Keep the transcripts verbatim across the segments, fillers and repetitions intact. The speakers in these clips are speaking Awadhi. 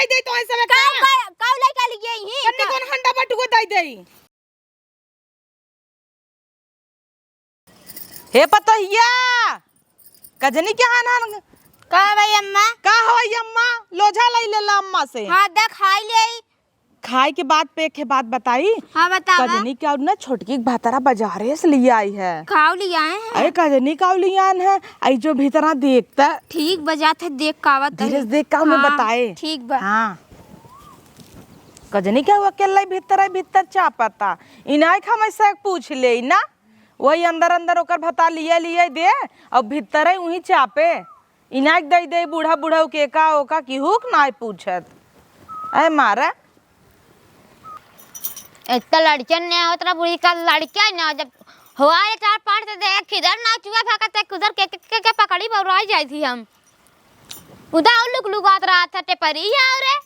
दे तो ऐसे में का, का? का, का लइका लिए ही? कन्नी का? कौन हंडा बटुआ दे दे? हे पतोहिया, कजनी के हान हान। का भाई अम्मा? का होई अम्मा? लोझा लई लेला अम्मा से। हाँ, दे खाई ले। खाए के बाद पे एक बात बताई। हाँ, बतावा। कजनी के और ना छोटकी के भातारा बाजारे से लिए आई है। काव लिए आए हैं? अरे कजनी काव लिए आन है, आई जो भीतरा देखता। ठीक बजात है, देख कावत है। धीरे से देख काव में हाँ, बताए। ठीक बा। हाँ। कजनी के अकेला ही भीतर है, भीतर चापता। इनाय के हम ऐसा पूछ ले ना, वही अंदर अंदर ओकर भता लिए लिए दे, और भीतर है वहीं चापे। इनाय के दे दे बूढ़ा बूढ़ा के का ओका केहू के नाय पूछत। ऐ मारा। एक तो लड़कियन ने होत रहा, बुढ़ी का लड़किया ने, जब हुआ ये चार पाँच तो देख, किधर ना चुआ फेंकत है, किधर के, के, के, के पकड़ी बौराई जाई थी हम। उदा लुक लुकात रहा था, टेपरी है रे।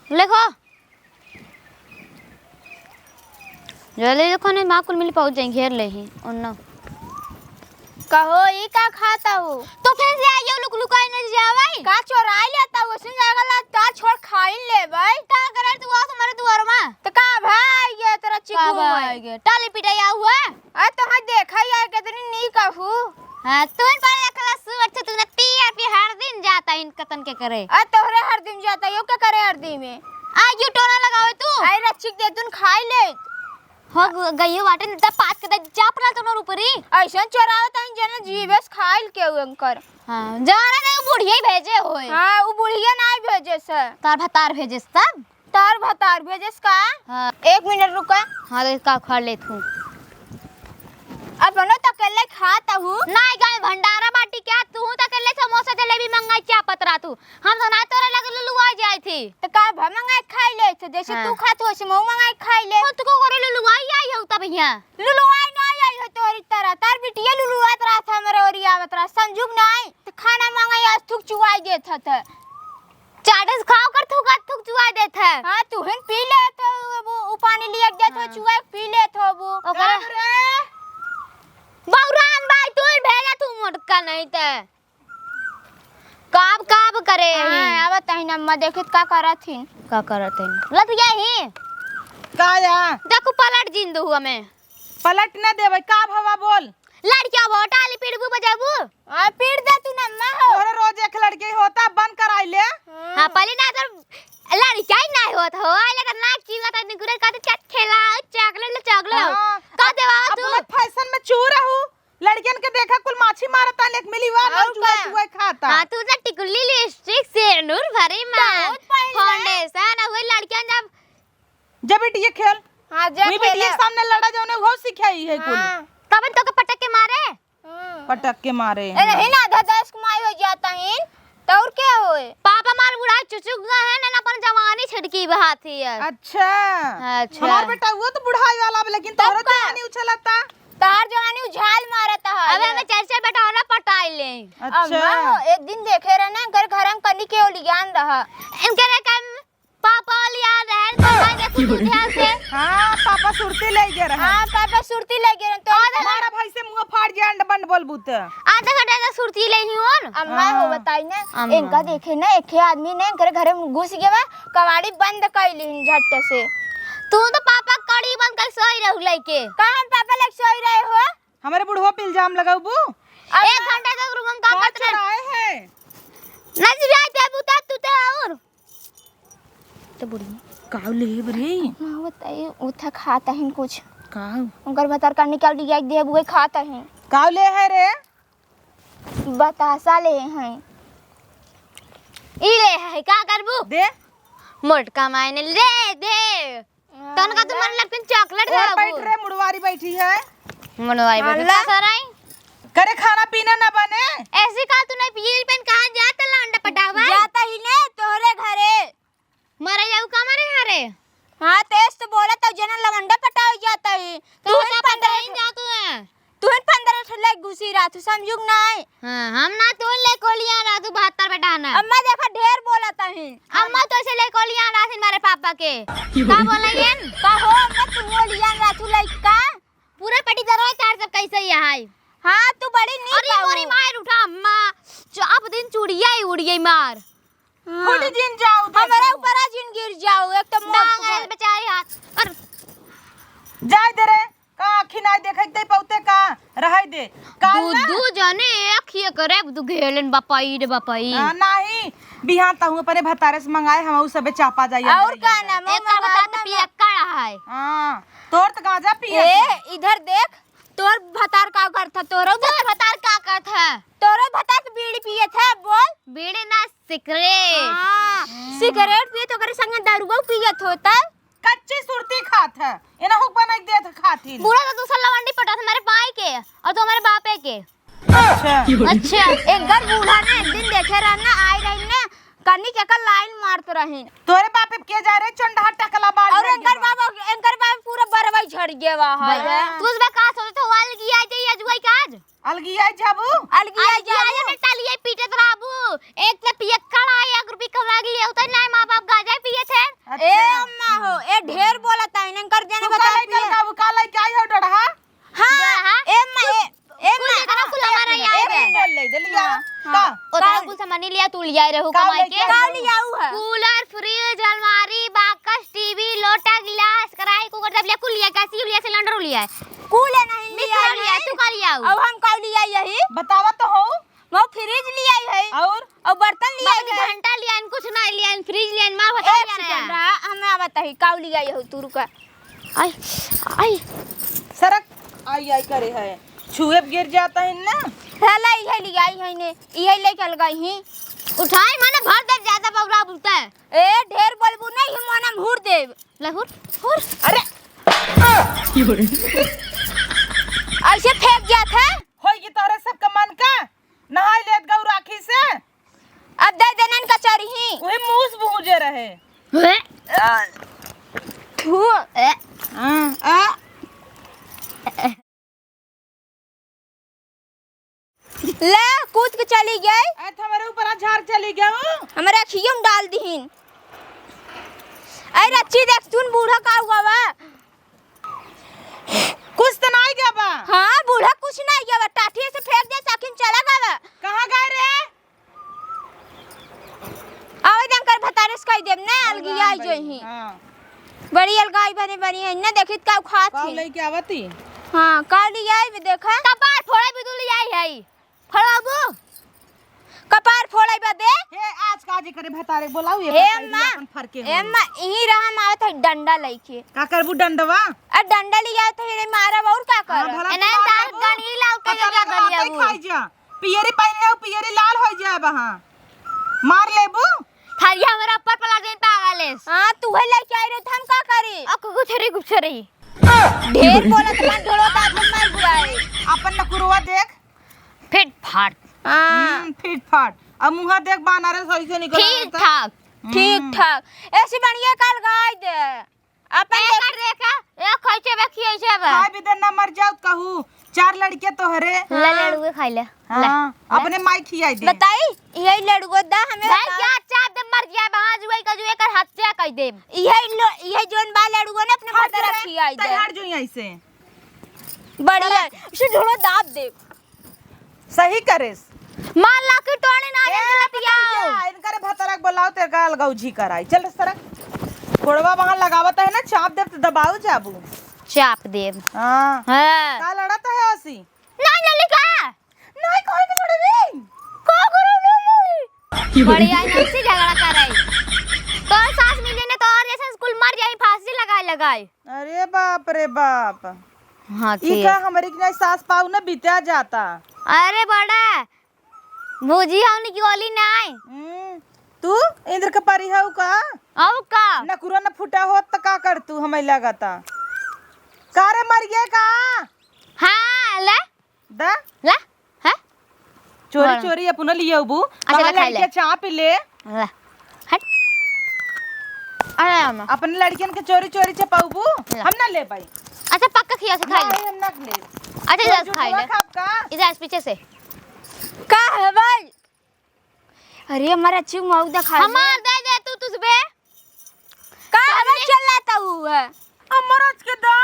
देखो। जल्दी देखो, नहीं माँ कुल मिली पहुँच जाएंगे, घेर ले ही। और ना। कहो, ई का खाता हो? तो फिर से आइयो, लुक लुकाई न जावे। का चोराई लेता हो? सुन जाएगा ला, ता छोड़ खाई लेबै। का करे तू आओ हमारे दुआर में? तो का भाई, ये तेरा चिकू का भाई है? ये टाली पिटाई हुआ? अरे तो हाँ देखा यार, कितनी नीक आहू। हाँ, तू पर एकला सुअर थे, तू ना पियर पियर हर दिन जाता इन कतन के करे। अरे तोहरे हर दिन जाता, यो के करे हर दिन में? आ, यू टोना लगावे तू? अरे रचिक दे, तुन खाई ले। हो ग-, गइयो बाटे, न त पास के दे, जा पड़ा तोनो ऊपरी। ऐसन चोरावत हन, जना जीवेस खाइल के उ एंकर। हाँ, जाना दे, उ बुढ़िया ही भेजे होए। हाँ, उ बुढ़िया नाई भेजे से। तार भतार भेजे से तब? तार भतार भेजे से का? हाँ। एक मिनट रुका। हाँ, तो इसका उखाड़ ले तू। अपनो तो अकेले खात हूँ। नाई गाय भंडारा बाटी क्या? तू तो अकेले समोसा जलेबी मंगाई क्या पतरा तू? हम तो ना तोरे लगे लुलुआ जाए थे। तो का भा मंगाई खाई ले थे? जैसे हाँ। तू खात हो, वैसे मऊ मंगाई खाई ले। खुद को करे लुलुआई आई हो तब यहाँ। लुलुआई ना आई हो तोरी तरह। तार बिटिया लुलुआत रहा था, हमरे ओरी आवत रहा। समझुक नाई। तो खाना मंगाई, आज थुक चुआई देत ह त। चाटे से खाओ कर थुक, थुक चुआई देत है। हाँ, तू हिन पी ले तो वो, वो पानी लिया के देत हो, हाँ। चुआई के पी ले तो वो। ओकरा बाप रे। बौरान भाई, तू ही भेजा तू मोटका नहीं ते। काब काब करे हाँ, ही। आवत ही ना, अम्मा देखित का करत ही। का करत ही? लत गया ही। का या? देखो पलट जिंदू हमें। पलट न देवे, का भवा बोल। लड़किया भोटा वाली पीड़बू बजाबू। आ, पीड़ दे तू ना, अम्मा हो। तोरे रोज एक लड़की होता, बंद कराई ले। हाँ, पहले ना तो लड़किया ही ना होत हो, आइले तो ना की बात निकुरे कहते चट खेला, चॉकलेट ले चॉकलेट। हाँ। का देवा तू? अपना फैशन में चूर रहू। लड़कियन के देखा कुल माछी मारता, लेक मिली वा और ना चुआ का? चुआ खाता। हाँ, तू तो टिकुली लिपस्टिक से नूर भरी मार। बहुत पहले। फाउंडेशन, अब वही लड़कियन जब जब बिटिया खेल। हाँ, जब वही बिटिया खेला। सामने लड़ा जौने वो सिखाई है कुल। हाँ। तब तो के पटक के मारे। हाँ। पटक के मारे। ए, नहीं ना, आधा दस कमाई हो जाता है, तो और क्या होए? पापा मार बुढ़ा चुचुक गए हैं ना, अपन जवानी छिड़की बहाती है। अच्छा। अच्छा। हमार बेटा वो तो बुढ़ाई वाला अब, लेकिन तब तोहरा का? जवानी उछलता। तार जवानी उछाल मारता है। अबे हमें चार चार बेटा वाला पटाई ले। अच्छा। अम्मा हो, एक दिन देखे रहे ना, घर घर हम कनी के ओलियान रहा। इनके रे कम पापा वाली याद है, तो ना देखू तू ध्यान से। हाँ, पापा सुरती ले गए रहे। हाँ, पापा सुरती ले गए रहे, तो और मारा भाई से मुंह फाड़ जे अंड बंड बोलबू त। आधा घंटा तक सुरती ले ही और। अम्मा हो हाँ। बताई ना, अम्मा। इनका देखे ना, एक आदमी ने इनके घरे में घुस गया, कवाड़ी बंद कर ली झट से। तू तो पापा कड़ी बंद कर सोई रहू लेके। कहाँ पापा लेके सोई रहे हो? हमारे बुढ़वा पे इल्जाम लगाऊ बू? एक घंटा तक रुकन का का करत रहे? चोराए है? नजरिया दे बुता तू तो और। तो बुढ़िया, काव लेहे बरे? ना बताई, उठा खाता हिन कुछ। काव? उनकर भतार का निकाल लिया, दे बुए खाता हिन। काव लेहे रे? बतासा लेहे हैं। ई लेहे, का करबू? दे। मोटका मायने ले दे। तनका तुम्हारे लड़कन चॉकलेट और खाबू। बैठ रे, मुड़वारी बैठी है। मुड़वारी बैठी। मामला? का सराई? करे खाना पीना ना बने? ऐसी का तू नहीं पिए, पेन कहाँ जात लौंडा पटावा? जाता ही ने तोहरे घरे। मरे जाऊ का मरे घरे? हाँ, तेज तो बोला तो जना लवंडा पटावे जाता ही। तू तू ना पटाई जा तू है। तुहन पंद्रह ठो ले घुसी रहा तू, समझुक नाय? हाँ, हम ना तू ले कोलिया रहा तू बहत्तर बेटा ना। अम्मा देखा ढेर बोला तही। अम्मा तो से ले कोलिया रहा थी मारे पापा के। का बोला ये? का हो अम्मा तू कोलिया रहा तू लइका? पूरा पटी दरवा चार सब कैसे ही है? हाँ, तू बड़ी नीक अरे बाबू। मोरी मार उठा अम्मा, चाप दिन चुड़िया ही उड़ी। ये मार। हाँ। फूटी जिन जाऊ, देखू। हमरे ऊपर आ जिन गिर जाऊ, एक तो मोट डांग है, बहुत। बेचारी हाथ। और जाए दे रे, का आँखी नाई देखे के दे पौते का, रहे दे। काल दू, ना दू जने एक ही करे, दू घेलन बापाई रे बापाई। हाँ, नाही, बिहान तहूँ अपने भतारे से मंगाए, हम उ सबे चापा जाई और अंदर का ही। ना, एक का बता तो पियक्कड़ है। हाँ, तोर तो गांजा पिए ए, है। इधर देख, तोर भतार का करत है? तोरो तोर भतार का करत है? तोरो भतार तो बीड़ी पियत है, बोल। बीड़ी ना, सिगरेट। हाँ, सिगरेट पियत, ओकरे संगे दारुओ पियत होता। कच्ची सुरती खात है, एना हुक बनाई देत खात ही। बूढ़ा तो दूसर लवंडी पटत हमारे माई के और तो हमारे बापे के। अच्छा। अच्छा। एंकर बूढ़ा ने एक दिन देखे रहन ना, आई रही ना, कनी के कर लाइन मारत रही। तोरे बाप के जा रे चंडहा टकला बाल और झड़ एंकर गया। बाबा, एंकर बाबा पूरा बरवाई झड़ गया है। बरवा। तू उसमें का सोचत हो, अलगिया जाई अजुआई का आज? अलगिया जाबू? अलगिया अलगिया जाबू? जाबू, टालिया पीटत रहबू। एक तो पियक्कड़ है, एक रुपये कमा के लिए होता है, ना माँ बाप गांजा पिए थे। अच्छा। ए अम्मा हो, ए ढेर बोलत है, एंकर जने तू बता का लइके पिए। अलगाबू, का लइके आई हो डढ़ा? हाँ, हाँ। ए माँ, ए, ए कुल माँ, एकरा कुल हमारा एक मिनट, याद एक है। मिनट। बोल ले, जल्दी आ। हाँ, का? हाँ। ओतना का कुल सामान लिया, तू लिया रहे हो का कमाई लेके के। आई का हो? लियाऊ है? कूलर, फ्रिज, अलमारी, बाकस, टीवी, लोटा, गिलास, कढ़ाई, कुकर, सब लिया, कुल लिया, गैस लिया, सिलेंडर लिया। कुल है नहीं मिक्सर लिया लिया, है। तू का लियाऊ? अब हम का लिया यही? बतावा तो हो। वो फ्रिज लिया है। और? और बर्तन लिया बाबा जी है। घंटा लिया, कुछ ना लिया, फ्रिज लिया, माँ बता एक लिया ना। सेकंड रहा, हमें आवत है, का लिया यही, तू रुका। आई, आई। सरक, आई, आई करे है। छुए पे गिर जाता है ना। हेला, इहे लियाई है ने, इहे लेके अलगाई ही। उठाई माने भर दे, ज्यादा बौरा बुलता है। ए, ढेर बोलबू नहीं, हम माने भूर देब। ले हुर, हुर। अरे। ऐसे फेंक जात है। होई कि तोरे सबके मन का? नहाई लेत गौ राखी से। अब दे देनन कचौरी ही। वही मूस भूजे रहे। थू। हाँ, आ। ले, कूद के चली गई। अरे, तो हमारे ऊपर आ झार चली गया हूँ। हमारे अखियों में डाल दीहिन। अरे, रच्ची देख, सुन, बूढ़ा का हुआ बा? कुछ तो नहीं गया बा। हाँ, बूढ़ा कुछ नहीं गया बा। टाठी से फेंक दे, साकिन चला गया बा। कहाँ गए रे? आवे दे, एनकर भतारे से कहि देब ना, अलगियाई जइहीं। हाँ। बड़ी अलगाई बने बनी है ना, देखित का खात काऊ ही। लइके आवती? हाँ, काऊ लियाई बे, देखा। कपार फोड़े भी तू लियाई है। फोड़ाबू? कपार फोड़े बदे? हे, आज का जे करे भतारे बोलाऊ, ये हे पकड़ लिया अम्मा, अपन फरके ए हो। अम्मा, इही रहा, हम आवत है डंडा लइके। का करबू डंडवा? आ डंडा लिया तो ही मारब और का हाँ, करब? भला ए, नहीं, तुम्हारा दाल बाबू गणी लाओ, के पता लगा लगा बलिया के वो। खाई जा। पियरी पहनले हो, पियरी लाल हो जाए बहा। मार लेबू? थाली हमरा ऊपर पलट गई पागल है। हाँ, तू है लेके आई रहो, तो हम का करी? ओ कुकुछरी कुछरी। ढेर बोलत मत ढोलो, दांत में मार बुआई। अपन नकुरवा देख। फिट फाट। हाँ। हम्म, फिट फाट। अब मुँहा देख बानर है, सही से निकल ठीक आता। ठाक। ठीक हम्म। ठाक। ऐसी बढ़िया काल गाय दे। अपन ए देख कर देखा, ए खइचे बे खियाइचे बे। खाए बिदर ना मर जाओ कहू, चार लड़के तोहरे। ले हाँ। लड़ुए खाई ले। हाँ, ले। अपने माई खियाई दे। बताई, यही लड़ुआ दा हमें भाई बताओ। क्या चाप दे मर गया, वहाँ जुआई का जुए कर हत्या कर दे। यही लो, यही जोन बा लड़ुआ ने अपने हट भतारा रे, खियाई दे। तैयार जो यहीं से। बढ़िया, इसे ढोलो दाब दे। सही करेस। मार लाठी टोनी ना ए, जंगल पियाओ। इनकरे भतरक बोलाओ, तेरे का अलगौजी कराई। चल रे सरक। गोड़वा वहाँ लगावत है ना, चाप देब तो दबाऊ जाबू। चाप देब। हाँ। हाँ। का लड़त है ओसी? नहीं ललिका। नहीं कोई के लड़बी। को गुरु लली। बढ़िया इनसे झगड़ा करे। तोर सास मिले ने तो और जैसे स्कूल मर जाई, फांसी लगाए लगाए। अरे बाप रे बाप। हाँ, ई ठीक। का हमरी के नहीं सास पाऊ न बिता जाता। अरे बड़ा, भौजी हऊ न कि ओली नाई। हम्म, तू इंद्र के परी हऊ का? अऊ का? नकुरा न फुटा होत त का कर तू, हमें लागता। का रे मर गया का? हाँ, ले। दा? ला, हैं? चोरी बड़ा। चोरी अपना लिए अबू। अच्छा, कहाँ ला, खाई ले। लड़किया चाप ले। ला, हट। अरे अम्मा। अपने लड़कियन के चोरी चोरी चपाउबू? ला। हम ना ले पाई। अच्छा, पक्का खिया से खाई ले। नहीं, हम ना ले। अच्छा, तो इधर से खाई जुटवा ले। खाब का? इधर से पीछे से। का है भाई? अरे, हमारा अच्छी मऊ दिखा दे। हमार दे दे तू, तुझ बे। का हमें चिल्लाता हुआ है? अमरज के दा।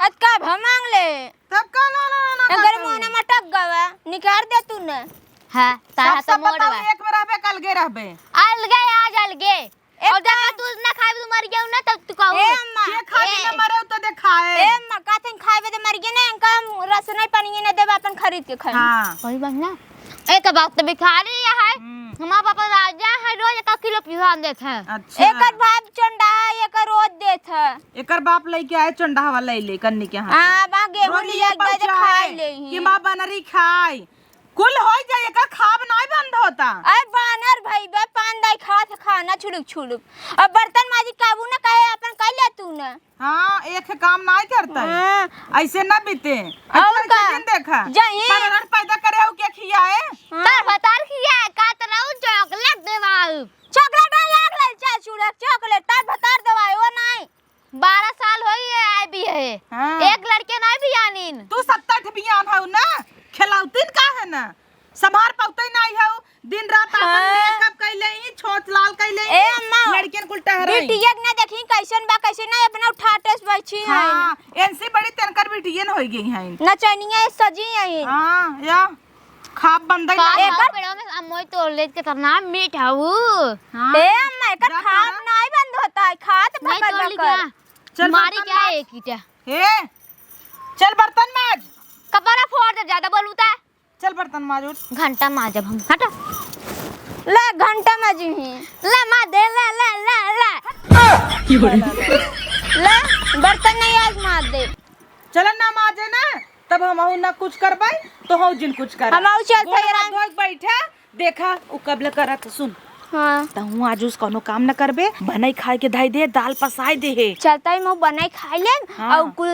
अत का भा मांग ले। तब का ना, ना, ना, ना अगर करता मुंह हूँ। ना मटक गवा, निकाल दे तू ने। हाँ, तारा सबसे तो मोड़ बताओ, बा। एक बार आप पे कलगे रहबे। अलगे आज अलगे। एक और देखा, तू ना खाए, तू मर गया ना, तब तू कहू। ए अम्मा। के खाए ए। ना मरे, तो देखाए। ए अम्मा, का तन खाए बदे मर गया ना, इनका हम रस नहीं पानी ना देबे, अपन खरीद के खाए। हाँ। वही बात ना। एक बात तो भिखारी है। हम्म। हमार पापा राजा है, रोज एक किलो पिसान देत है। अच्छा। एकर बाप चंडा है, एकर रोज देत है। एकर बाप लेके आए चंडा वाला ले, ले, कन्नी के हाथ। हाँ, बा गेहूं रोज लिया ये के दे दे पहुंचाए खाए ले ही। कि माँ बनरी खाए। कुल होई जाई, एकर खाब नाई बंद होता। अरे बानर भई बे, पान दाई खात है खाना छुड़ुक छुड़ुक। अब बर्तन माजी काबू न कहे, अपन कह ले तू न। हाँ, एक काम नाई करता है। हाँ। ऐसे ना बीते। और अच्छा का? दिन देखा। जही। पगलन पैदा करे हो क्या खिया है? हाँ। तार भतार खिया है, का तरह chocolate देवाऊ। Chocolate में लाग ले, चाहे छुड़ुक chocolate, तार भतार देवाए, वो नाई। बारह साल होई है, आए भी है। हाँ। एक लड़के नाई बियानिन। तू सत्तर ठे बियान हऊ ना, खेलौतिन का है ना, संभार पौते नाई हऊ, दिन रात आपन हाँ। Makeup कैले ही, छोट लाल कैले ही, ए अम्मा, लड़कियन कुल टहराई। बिटिया के ना देखी कैसन बा, कैसे ना अपना उठाटे से बैठी है। हाँ, इनसे बड़ी तनकर बिटियन होई गई हैं। नचनिया सजी है। हाँ, या। खाब बंद ही का नहीं। खाब एकर पेड़वा में अमोई तोड़ ले, कितना मीठ हऊ। हाँ। ए अम्मा, एकर जा खाब तोड़ा। नाई बंद होता है, खात नहीं बकर तोड़ ली बकर। क्या? चल मारी बर्तन क्या माज। एक ईटा? हे, चल बर्तन माज। कपड़ा फोड़ दे, ज्यादा बोलू ता। चल बर्तन माज उठ। घंटा माजब हम, हट। ले घंटा माजी ही। ले माज दे, ले, ले, ले, ले। ले, बर्तन नहीं आज माज दे। चलन ना माजे ना, तब हमहू ना कुछ करबै, तोहू जिन कुछ कर। हमहू चलते गोड़ हाथ राम। धोए के बैठा, देखा, उ कबले करत, सुन। हाँ। तहूँ आज उस कौनो काम न करबे, बनाई खाए के धई दे, दाल पसाए दे हे। चलता ही मैं बनाई खाए ले, हाँ। और कुल,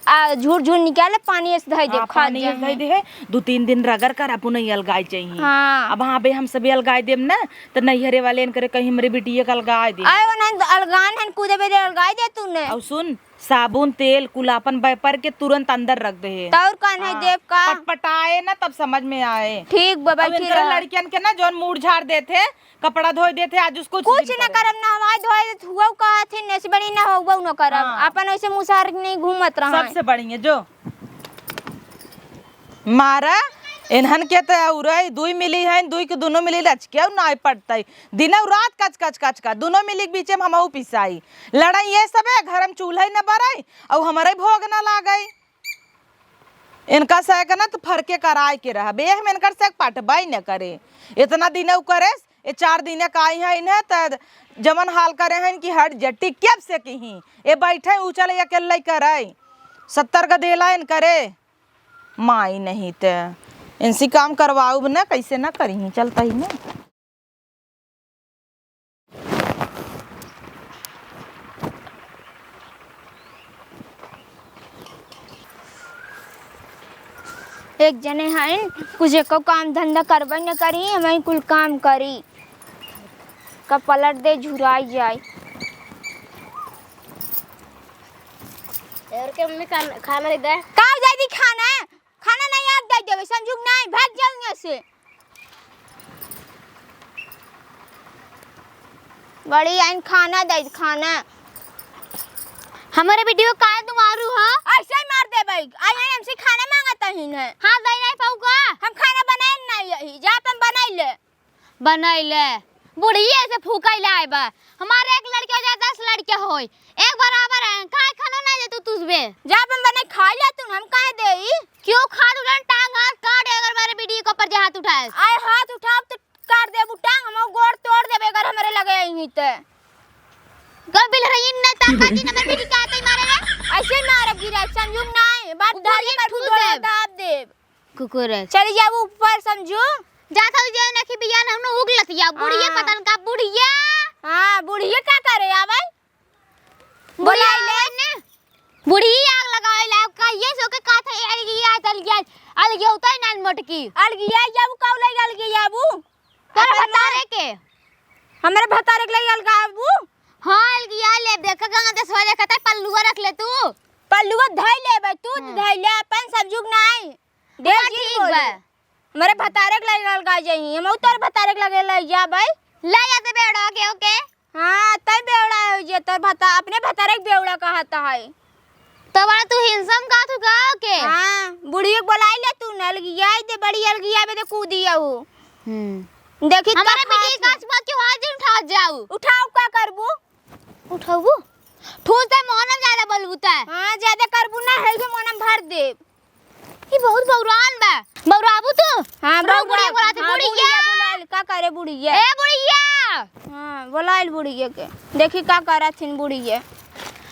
आ, झूर झूर निकाले, पानी ऐसे धई दे, हाँ, खा पानी ऐसे जाए। धई दे हे, दो तीन दिन रगड़ कर अपन ही अलगाए जाइए। हाँ। अब हाँ बे, हम सभी अलगाए देम ना, तो नैहरे वाले इनकरे कहीं हमरे बिटिया का अलगाए दे। आए वो ना, अलगान हन कूदे बेदे अलगाए दे तूने। और सुन, साबुन, तेल, कुल आपन बैपर के तुरंत अंदर रख दे हे। तौर का नहीं हाँ, देव का? पटपटाए ना, तब समझ में आए। ठीक बा, अब बैठी इनकरे रहा। लड़कियन के ना, जौन मूड़ झाड़ देत हे, कपड़ा धोए देत हे, आज उसको कुछ कुछ दिन ना करे। करब, नहवाए धोए देत हुआ, कहत हे, नस बड़ी ना होबो न करब। हाँ। अपन वैसे मुसार नहीं घूमत रहा। सबसे बढ़िया जो। मारा, इन्हन के त अउरई दुई मिली हइन, दुई के दुनो मिली लचके, अउ नाय पटतई। दिनउ रात कच, कच, कच, कच, दुनो मिली के बीचे में हमहू पिसाई। लड़ाई ये सबे, घर में चूल्हा ही न बरई, अउ हमरे भोग न लागई। इनका से के ना त फरके कराए के रहबे, हम इनकर से पटबई न करे। इतना दिनउ करे, ये चार दिने का आई हैं इन्हें, त जमन हाल करे हैं कि हट जा, टिकियब से किहीं। ये बैठे उचल अकेले करई। सत्तर का देला इनकरे। माई नहीं ते इनसे काम करवाउब न, कैसे न करिहीं, चलता ही न। एक जने हइन, कुछ एको काम धंधा करबे न करी, हमही कुल काम करी। का पलट दे, झुराई जाए। और के मम्मी खान-, खाना दे दे। का दे दी खाना? खाना नहीं, आग दे देबे, संजूक नहीं, भाग जाओ यहाँ से। बड़ी आइन खाना दे, खाना। हमारे वीडियो काहे तू मारू हा? ऐसे ही मार देबे। आई हैं हमसे खाना मांगत ही न। हाँ, दे नहीं पाऊगा। हम खाना बनाए नहीं यही, जा अपन बनाई ले। बनैले। बुढ़िए से फूकैले आए बा। हमारे एक लड़के हो चाहे दस लड़के होई, एक बराबर है। काहे खाना ना दे तू तुझबे? जा अपन बने खा ले तू, हम काहे देई? क्यों खाड़ उड़न टांग हाथ काट, अगर मेरे बीड़ी के ऊपर जे हाथ उठाए। आए हाथ उठाओ तो काट देबू टांग, हम गोड़ तोड़ देबे अगर हमरे लगे आई तो। गो बिल रही न ताका जी नंबर बीड़ी के आते ही मारे रे। ऐसे ही मारे गिरा संजूक नहीं, बात ऊपर दादी एक कर ठूस बुढ़वा देब। दाब देब। कुकुर। चली जाबू ऊपर, समझू? जात हऊ जे नखी बियान हमने उगलत या, बुढ़िया हाँ। पतन का बुढ़िया। हाँ, बुढ़िया का करे आवे? बुढ़िया बोला ले। ने। बुढ़िया आग लगावे ला, का ये सो के का था, अलगिया, अलगिया, अलगिया उताई नान मोटकी। अलगिया जाबू, काऊ लई अलगिया जाबू? तोर अपन भतारे के। हमरे भतारे के लई अलगाबू? हाँ, अलगिया ले, देखा गंगा देशवा देखा था, पल्लुआ रख ले तू। पल्लुआ धई ले बे, तू हम्म। धई ले, अपन समझू के नाई। ढेर हाँ, चीज ठीक बोली। बा। हमरे भतारे के लगे अलगा जाई, हम तोर भतारे के लगे लग जाबे। ले जाते बेवड़ा के, ओके। हाँ, तई बेवड़ा हो जे तोर भता-, अपने भतारे के बेवड़ा कहत है। तो बड़ा तू हिंसम का तू गाँव के? हाँ, बुढ़िया के बोलाई ले तू न, अलगियाई दे, बड़ी अलगिया बे दे कूदी हो। हम्म। देखी का हमारे बेटी खात का है। बात के आज दिन उठा जाऊ। उठाऊ का करबू? उठाऊ? ठूस दे मोहनम ज्यादा बोलबू त। हाँ, ज्यादा करबू ना, है के मोहनम भर देब। ई बहुत बौरान बा। बौराबू तू? हाँ, रुक, बौरान। बुढ़िया बोलाते, हाँ, बुढ़िया। बुढ़िया बोलाइल, का करे बुढ़िया? ए बुढ़िया! हाँ, बोलाइल बुढ़िया के। देखी का करत हिन बुढ़िया।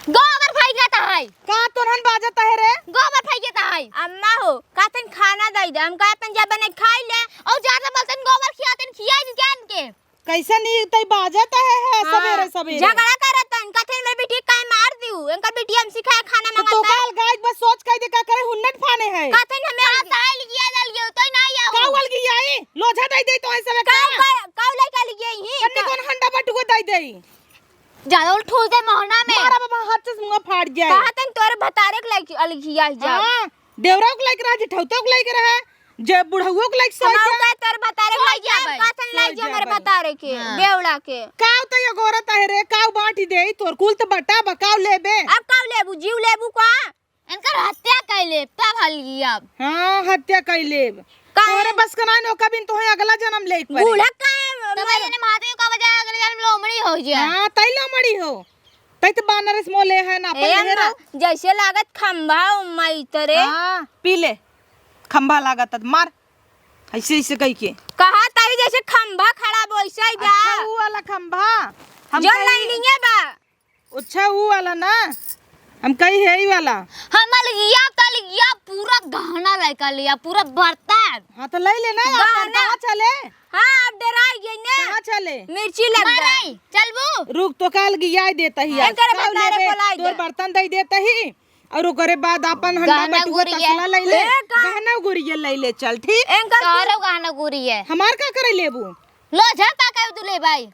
गोबर फेंकत है। का तोहन बाजत है रे? गोबर फेंकत है। अम्मा हो, कहतन खाना दे दे, हम कहतन जा बने खाई ले। और ज्यादा बोलतन गोबर खियातन खियाई दे जान के। कैसे नहीं तई बाजत है, है हाँ, सबेरे सबेरे। झगड़ा करत हन, कथे मेरे बिटिया काहे मार दिउ, इनकर बिटिया हमसे खाए खाना तो मांगत तोका है। अलगाई बस सोच कह दे का करे हुन्नट फाने है। कथे हमें का अलग- ताल गिया दल गिया तो ना या का हो। अलगी आई, लोझा दई दे तो ऐसे में का का? का, का लइका लगिया ही? कन्ने का? कौन हंडा बटुआ दई दे? ज्यादा उल ठूस दे मोहना में। मारा बाबा हाथ से मुंह फाड़ जाए। कहा तन तोरे भतारे के लइकी अलगिया जा। हाँ, देवरा के लायक रहा, जेठौतो के लायक रहा, जे बुढ़ऊ के लायक सोच हमाऊ जा। का तोर भतारे के लायक जाबे। का तन लायक सोच जा हमरे जाबे। भतारे के, हाँ। बेवड़ा के। काव त ये गोरत है रे, काव बांटी दे, तोर कुल त बटा बा, काव लेबे? अब काव लेबू, जीव लेबू का? इनकर हत्या कैले, तब हल गई अब। हाँ, हत्या कैले। काहे? तोरे बस का नाई नो, कबिन तोहे अगला जन्म ले एक बारी। बूढ़ा काहे तब मर- ये ने माते का बजाय अगले जन्म लोमड़ी हो जा। हाँ, तई लोमड़ी हो। तई त बानर से मोले है ना, अपन ए ले अम्मा, रहो। जैसे लागत खंभा उम्मा इतरे। हाँ, पी ले। खंभा लागत है, मार। ऐसे, ऐसे कही के। कहा ताई जैसे खंभा खड़ा बा, वैसे ही बा। अच्छा, ऊ वाला खंभा। हम जो कही लाइनिंगे बा। अच्छा, ऊ वाला ना। हम कही है ई वाला। हम अलगिया, तलगिया पूरा गहना लइका लिया, पूरा बर्तन। हाँ, तो ले लेना, अपन गहना। कहाँ चले? हाँ, अब डराई गई ना। कहाँ चले? मिर्ची लग गई। मरई, चलबू? रुक, तो काल गियाई देता ही आज। एकर काल बतारे लेबे, बोलाई तोर दे। बर्तन दे देता ही, और ओकरे बाद अपन हंडा गहना बटुआ गुरिया। तसला ले ले, ए, का? गहना गुरिया ले ले, चल, ठीक? एनकर तोहरो गहना गुरिया। हमार का करे लेबू? लो, जा, का करे तू ले भाई?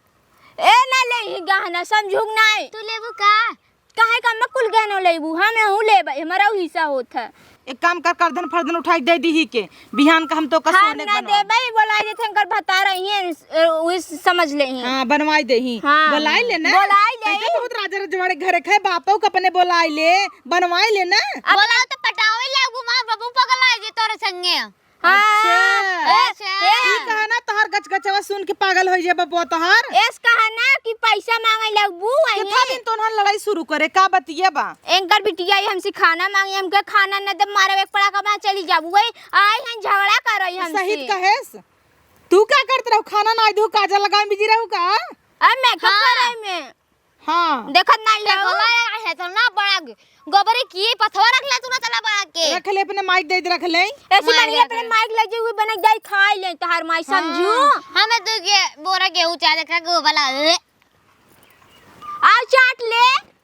ए, ना ले ही गहना, समझू के नाई। तू लेबू का? काहे का हम कुल गहनो लेबू? हम एहू लेबै, हमारा ऊ हिस्सा होत है। एक काम कर, करधन फरधन उठाई के दे दीही के, बिहान का हम तो का हम सोने ना बनवा देबै, बोलाई देते, इनकर भतार रही हैं, उही समझ ले ही। हाँ, बनवाई दे ही। हाँ। बोलाई ले ना। बोलाई ले। तैं तो बहुत राजा रजवाड़े घरे खाए, बापो के अपने बोलाई ले, बनवाई ले ना। अब बोलाओ तो पटावे ले, घुमा बाबू पगला जे तोरे संगे। हाँ। अच्छा। अच्छा। ई कहा ना तोहर गचगचवा सुन के पागल होइ जाबा बो तोहर। एस कहा ना कि पैसा मांगे लगबू, कितना दिन तोहन लड़ाई शुरू करे, का बतिया बा? एनकर बिटिया ही हमसे खाना मांगे, हमके खाना न दे, मारे एक पड़ाका बा, चली जाबू। वही आई हैं झगड़ा करई हमसे। सही कहेस। तू का करत रहू? खाना ना दू, काजल लगावे में बिजी रहू का? अब मेकअप हाँ। करई में। हाँ। देखत नाई हो। देखला है तो ना बड़ा ग-, गोबरी की पथवा रख ले तू ना चला बड़ा के। रख ले, अपने माइक दे दे, रख ले। ऐसी माइक बनी रख अपने ले। माइक ले जे हुए बने जाई खाई ले तोहार माई समझू। हाँ। हमें दू गे-, बोरा गेहूं चाहे देखा के वाला, ए। आओ चाट ले।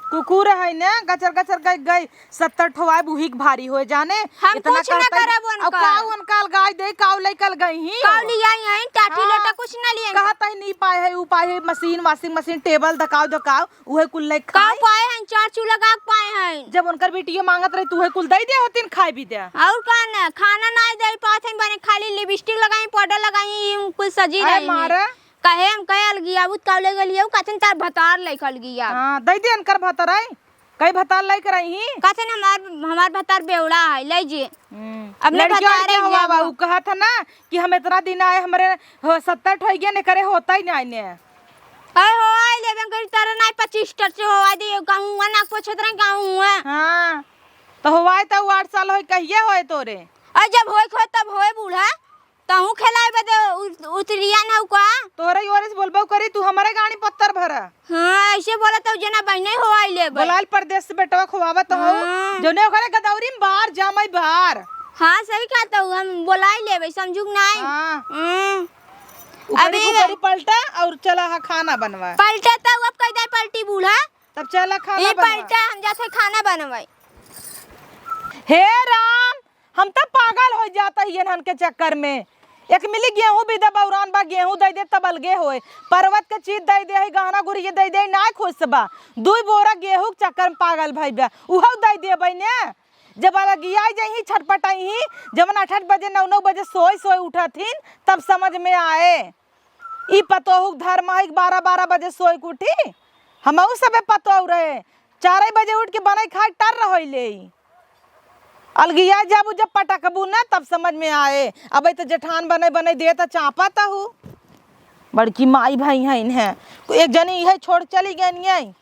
कुकुर है ना, गचर गचर गई, गई। सत्तर ठो आए, बुही के भारी होए जाने। हम इतना कुछ ना करता ही करब अब उनका। काऊ उनका अलगाई दे, काऊ लइकल गई ही। काऊ लियाई हैं, टाटी हाँ। लोटा कुछ ना लियाई। कहत ही नहीं पाए है, ऊ पाए है, मशीन, washing machine, table धकाओ, धकाओ, उहे कुल ले काऊ खाए। पाए हैं, चार चूल्हा का पाए हैं। जब उनकर बिटिया मांगत रही, तू उहे कुल दे दे होतिन, खाए भी दे। और का ना, खाना ना दे पात हैं, बने खाली lipstick लगाई, powder लगाई, ई कुल सजी अरे रही हैं। मारा। कहे हम कहे अलगिया, उत काऊ ले गलिया, ऊ कहथिन तार भतार लइकल गिया। हाँ, दे दे उनकर भतार आई। कई भतार लइके रही? कहथिन हमार, हमार भतार बेवड़ा है, ले जी। हम्म। अपने लड़कियों भतारे के हवा लिया बा, वो। उ कहत है ना कि हम इतना दिन आए, हमरे हो, सत्तर ठो गए ने करे होता ही नहीं ने। अरे हो आई लेबे करी तारा नाई पच्चीस टर से हो आई दे कहूँ हुआ ना कुछ तरह कहूँ हुआ। हाँ। तो हो आए तो आठ साल होए कहिए होए तोरे? अरे जब होए होए तब होए बूढ़ा। तहूँ खेलाए बदे उ-, उतरिया ना का? तोहरे ओरे से बोलबो करी, तू हमरे गाड़ी पत्थर भरा। हाँ, ऐसे बोला तो जना बहिने हो आई लेबे। बोलाल परदेस से बेटवा खोआवत हो। हाँ। जौने ओकरे गदौरी में बार, जामई बार। हाँ, सही कहत हो, हम बोलाई लेबे, समझू के नाई। हाँ। हम्म। ऊपरी अबे फुकरी पलटा और चला हा खाना बनवा। पलटा तो अब कह दे पलटी बूढ़ा। तब चला खाना ई बनवा। पलटा हम जाते खाना बनवाई। हे राम, हम त पागल होइ जात ही इन्हन के चक्कर में। एक मिली गेहूं भी दे बौरान बा, गेहूं दे दे तब अलगे होए। परवत के चीज दे दे, गहना गुरिये दे दे, नाय खुश बा। दुई बोरा गेहूं के चक्कर में पागल भई बा, उहउ दे देबे ने। जब अलगियाई जइही, छटपटाई ही, जवन आठ आठ बजे, नौ नौ बजे सोए सोए उठत हिन, तब समझ में आए। ई पतोहू के धर्म है कि बारह बारह बजे सोए के उठी? हमहू सबे पतोहू रहे, चार बजे उठ के बनई खाए टर रहई ले। अलगिया जब, जब पटकबू ना, तब समझ में आए। अबे तो जेठान बने बने देत चापत हू। बड़की माई भाई हैं इन्हें। एक जनी इहे छोड़ चली गई हैं।